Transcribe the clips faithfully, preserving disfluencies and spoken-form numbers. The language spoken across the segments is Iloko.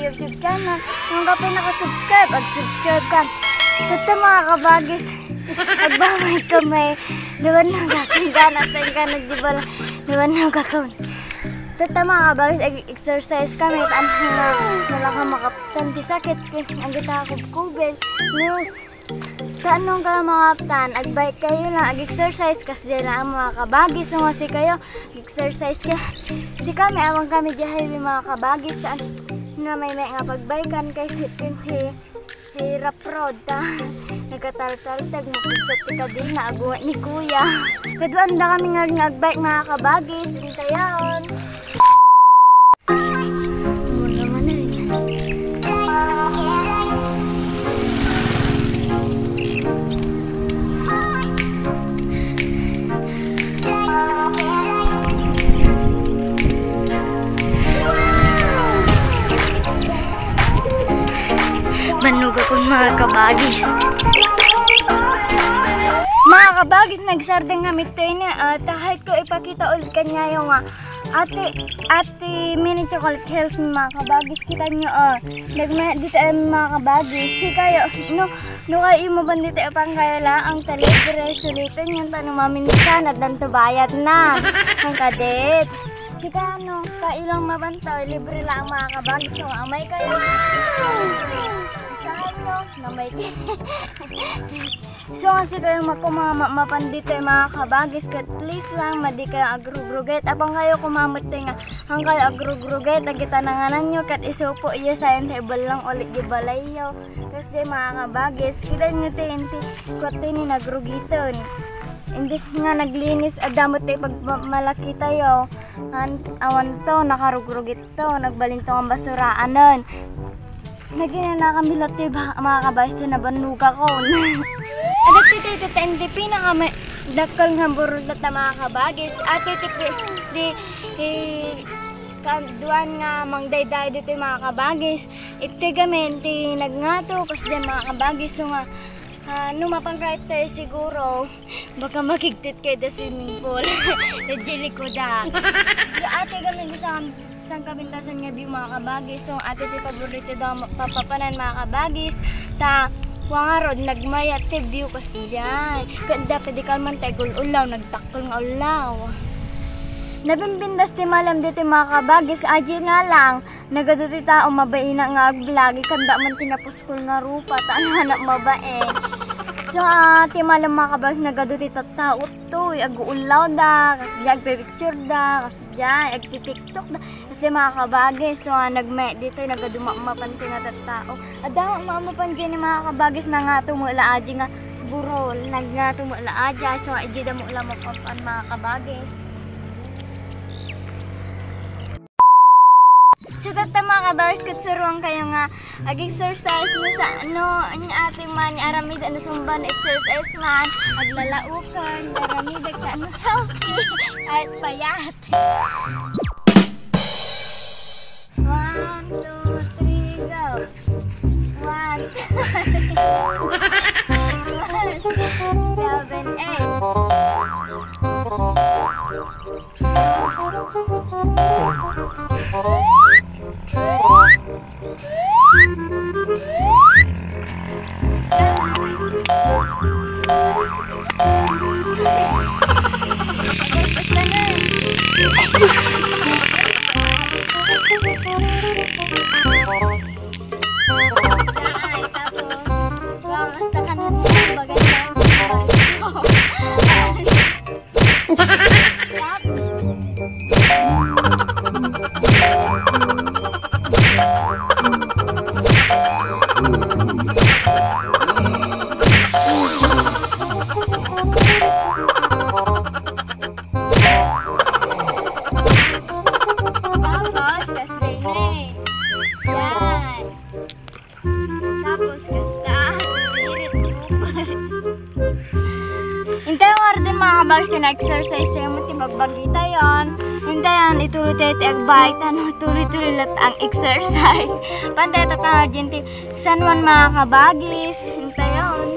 YouTube channel. Kung ka pinaka-subscribe, ag-subscribe ka. Tatta, mga kabagis, agbabay kami. Diba na gakin gana, tengka na, di ba? Diba na gakon? Tatta, mga kabagis, ag-exercise kami. Taan nga, wala ka makaptan di sakit. Ang kita kubkubil. News. Kaano nga mga tan, agbike kayo lang, ag-exercise, kas dyan lang, mga kabagis, so nga si kayo, ag-exercise kayo. Si kami, awang kami di highway, mga kabagis, saan na may may nga pagbaykan kay si Pinti, si Rap Road, ta. Nagkataltaltag, mapugsat ti kadina, aguwa ni Kuya. Kaduan da kami nga, nga agbike, mga kabagis, intayon. Muna man eh. Manuga kun mga kabagis. Mga kabagis, nagsardeng kami tayo na, ah, tahit ko ipakita ulit kanyayo nga Ate, Ate Mini Chocolate Hills, mga kabagis, kita nyo, oh. Nagmaya dito ay mga kabagis. Si kayo, no, no kayo mo bandito ay pang kayo lang, ang talibre, sulitin yun, tanong maminsan, at danto bayad na. Ang kadit. Si kayo, no, kailang mabantaw, libre lang mga kabagis. So, amay kayo. Saan, no? Namay kayo. So, nga si kayo makumama, mapan dito ay mga kabagis, kat please lang, madi kayo agrugruget. Apang kayo kumamot tayo nga, hang kayo agrugruget, agita nanganan nyo, kat isupo iyo, sayan tayo balang ulit di balay yo. Kasi mga kabagis, kita nyo tayo, inti, kuwat tayo ni nagrugiton. Imbis nga naglinis, adamot tayo pag ma-, malaki tayo. An-, awan to, nakarugrugit to, nagbalin to ang basuraanan. Naging na kami lahat, diba, mga kabagis, na banuga ko. Agad ti, ti, ti, ti, ti, pinaka may dakkel nga burol ta, mga kabagis. At ti, ti, ti, ti, kaduan nga mangdayday dito, mga kabagis. Iti gamin, ti nagngato, kasi dyan, mga kabagis, so nga, ah, no, mapang-right tayo siguro. Baka makigtit kayo da swimming pool. Nadya likoda. Si ate kami di sa, sang kabintasan nga view, mga kabagis. So, ate ti paborito daw ma-, papapanan, mga kabagis. Ta, wangarod, nagmayat ti view kasi dyan. Kaya dapat di kalman tayo gul-ulaw, nagtakkel nga ulaw. Nabimbindas ti malam dito, mga kabagis. Aji nga lang, nagadu ti tao, mabaina nga ag-vlog, ikanda man tinapos School nga rupa, ta ano anak mabain. So, ah, ti malam, mga kabagis, nagadu ti tattao toy, aguulaw da, kas diay agpipicture da, kas diay agtitiktok da. Kasi mga kabagis, so, ah, nagme-, ditoy nagadu ma-, mapanti nga tattao. Adda ma-, mapanti ni mga kabagis, nangato mo la aji nga burol, nagnato mo la aji, so, aji da mo la mapapan, mga kabagis. So, tatta, mga kabagis, ket suruan kayo nga ag-exercise no sa, no, ni ate man, ni aramid, ano, sumban, exercise man, aglalaukan, aramid, agka, ano, healthy, at payat. One, two, three, go. One, two, three, four, five, six, seven, eight. Saan? Tapos, wow, basta ka na nila, bagay na ang bagay ko. Tapos, kasi na eh. Yan. Tapos, kasta, birit mo pa. Intay nga rin, mga kabagis, na exercise tayo mo, ti bagbagi tayo. Intay yan, ituloy tayo ti agbike, ano, tuloy-tuloy latta ang exercise. Pantay ta ka, dyan ti San Juan, mga kabagis. Intay yan.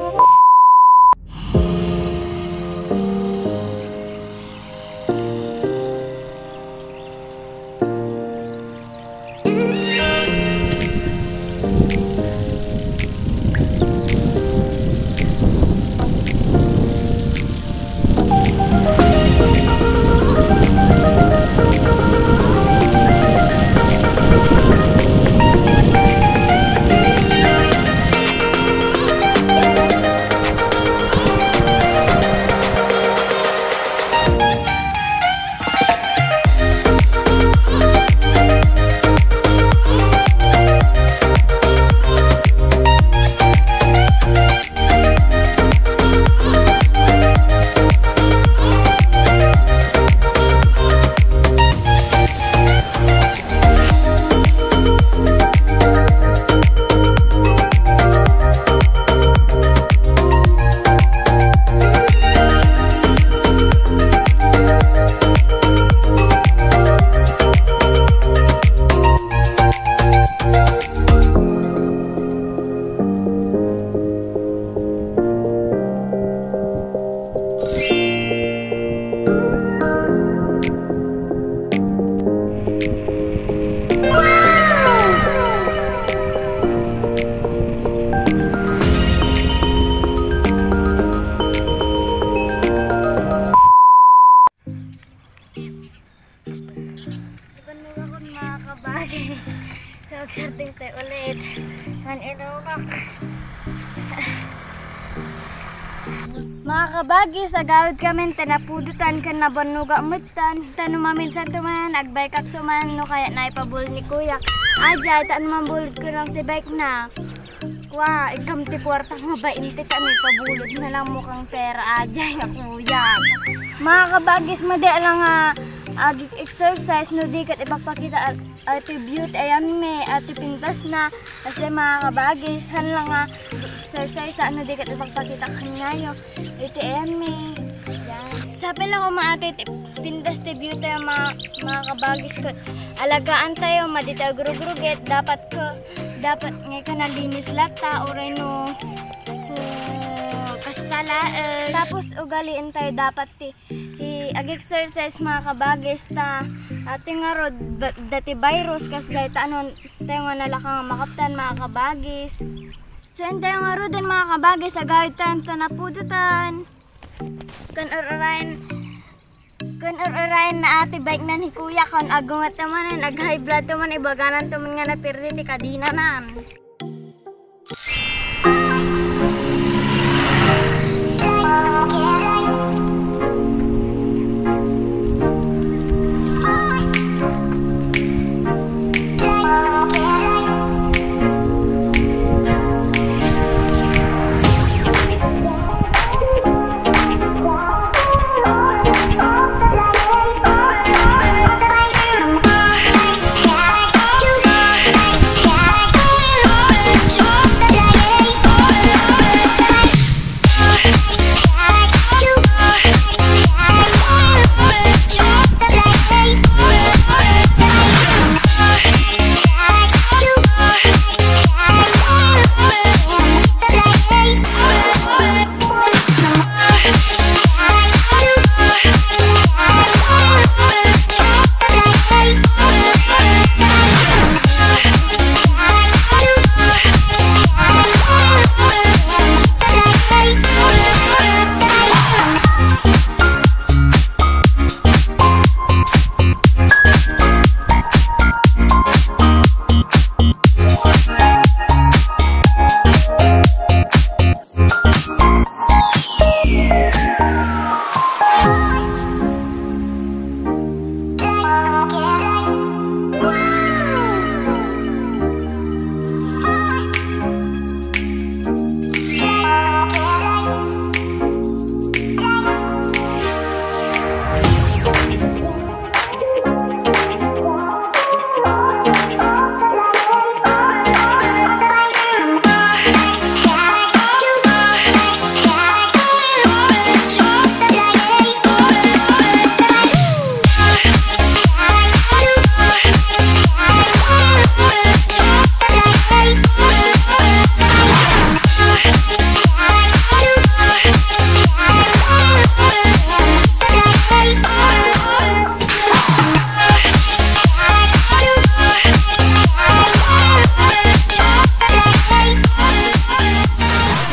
Magsarding tayo ulit. Man inurok. Mga kabagis, agawid kami ta napudutan ken nabannogak metten. Ta no maminsan to man, agbike-ak to man, no kaya naipabul ni kuyak. Ajay, ta no mabulod ko lang ti bike na. Kua, ikam ti kuarta nga bainte ta naipabulod na lang mo kang pera, ajay nga kuyak. Mga kabagis, madi lang nga ag-exercise no di ket ipagpakita a, a ti beauty ayanmi, a ti pintas na. Kasi mga kabagis, han lang nga exercise no di ket ipagpakita kaniayo. Iti ayanmi. Yan. Sapay lang umaati ti pintas ti beauty, mga, mga kabagis, ket alagaan tayo, madi tayo grugruget, dapat ko, dapat nga kanalinis latta, uray no, kasta laeng. Tapos ugalian tayo dapat ti, ti ag-exercise, mga kabagis, ta, ati ngarud, ba-, dati virus, kas dayta ano, tayo nga nalaka nga makaptan, mga kabagis. So, intayo ngaruden, mga kabagis, agawid tayo ta napudutan. Kun ur-urayen, kun ur-urayen na ati bike nan hi kuya, kun agunget to manen, ag-high blood to man, ibaganan to man nga napirdi ti kadinanan.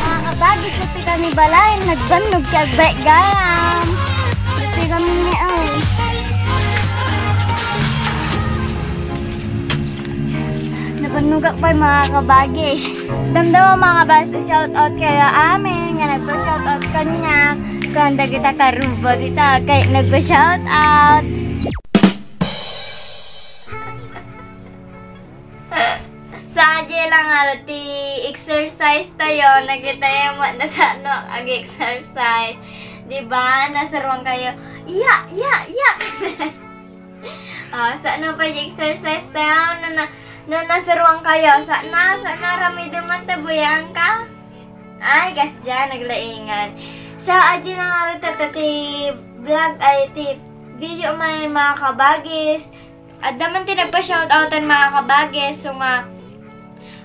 Mga kabagis, iti kami balay, nagbannog ti agbike gayam. Iti kami ni, oh. Nabannogak pay, mga kabagis. Damdama, mga kabagis, shout out kayo amin nga nagpa-shout out kaniak. Kuan dagita karuba dita kay nagpa-shout out. Sa aje lang nga ti exercise tayo, nakita mo na sa ano, ag-exercise. Di ba? Nasaruan kayo. Iya, iya, iya. Ah, sa ano pa yung exercise tayo? No, na, no, nasaruan kayo. Sa na, sa na, ramidem man tabuyan ka. Ay, kasdiay, naglaingan. So, aji na nga rin tata ti vlog, ay, ti video man, mga kabagis. Adda man ti nagpa-shoutoutan, mga kabagis. So nga,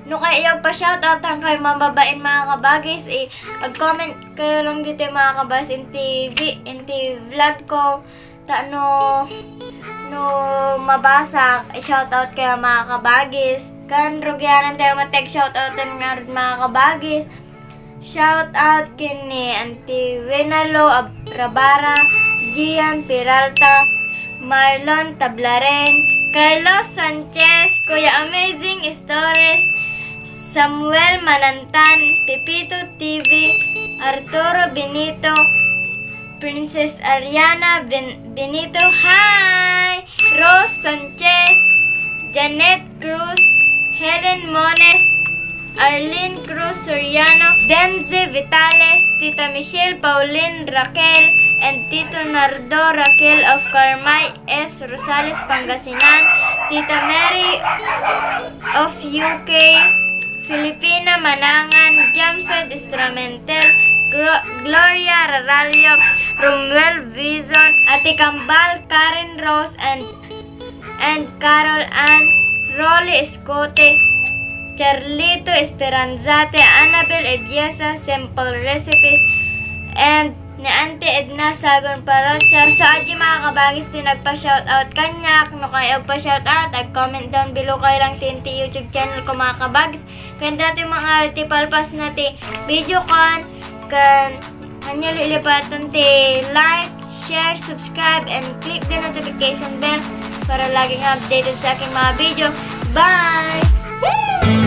no kayo pa-shoutoutan kayo, mababain, mga kabagis, eh, ag-comment kayo lang dito, mga kabagis, inti vi-, inti vlog ko. Ta no, no mabasa, i-shoutout kayo, mga kabagis. Kan rugianan tayo matag-shoutoutan nga rin, mga kabagis. Shout out ken ni Auntie Winalo Ab-, Rabara, Gian Peralta, Marlon Tablaren, Carlos Sanchez, Kuya Amazing Stories, Samuel Manantan, Pepito T V, Arturo Benito, Princess Ariana Ben- Benito, hi! Rose Sanchez, Janet Cruz, Helen Mones, Arlene Cruz Soriano, Denze Vitales, Tita Michelle, Pauline Raquel, and Tito Nardo Raquel of Carmay S. Rosales, Pangasinan, Tita Mary of U K, Filipina Manangan, Jamfed Instrumental, Gro- Gloria Raralio, Romuel Vizon, Ate Kambal, Karen Rose, and, and Carol Ann, Rolly Escote, Charlito Esperanzate, Annabel Ebiesa, Simple Recipes, and ni Auntie Edna Sagon Paracha. So, adi mga kabagis ti nagpa-shoutout kaniak. No kayo agpa-shoutout, ag-comment down below kayo lang ti, ti YouTube channel ko, mga kabagis. Ken dati mga ti palpas na ti video kon, ken anyo lilipatan ti like, share, subscribe, and click the notification bell para lagi nga updated sa aking mga video. Bye!